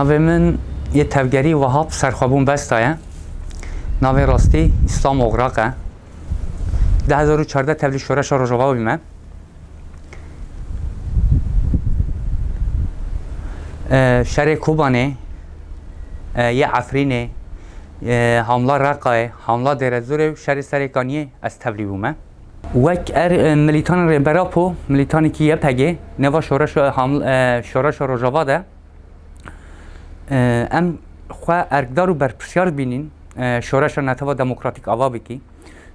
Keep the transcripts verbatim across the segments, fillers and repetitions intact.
Navê min yê tevgerî Wahab Serxwebûn Besta ye. Navê rastî Îslam Ograq e. Du hezar û çardeh tevlî şoreşa Rojava bîme. E, şerê Kobanê, e, yê Efrînê, e, hamla Reqayê, hamla Dêrezorê û şerê Serêkaniyê ez tevlî bûme. Wek er, e, milîtanên Rêber Apo, milîtanekî Y P G, nêva şoreşa, e, haml-, e, şoreşa Rojava de, e, em xwe erkdar û berpirsiyar bînîn, e, şoreşa Netewî Demokratîk ava bikî.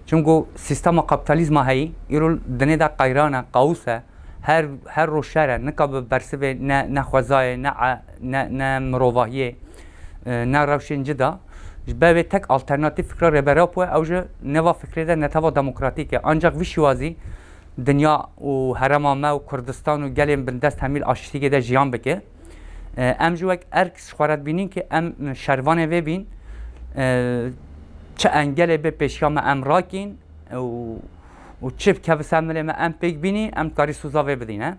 Çimku sîstema kapîtalîzma heyî, îro dinê de qeyran e, qawûs e, her, her roj şer e, nikabe bersivê ne, ne xwezayê, ne e-, ne, ne mirovahiyê, e, ne rewşên cida. Ji ber vê tek alternatîf fikra Rêber Apo ye, ew ji nêva fikrê de Netewî Demokratîk e. Ancak vî şiwazî dinya û herêma me û Kurdistan û gelên bindest hemî li aştiyê de jiyan bike. E, em jî wek erk ji xwe re dibînin ku em şervanê vê bîn, e, çi engelê bê pêşiya me em rakîn û, û çi bikeve ser milê me em pêk bînî, em dikarî sûza vê bidîne.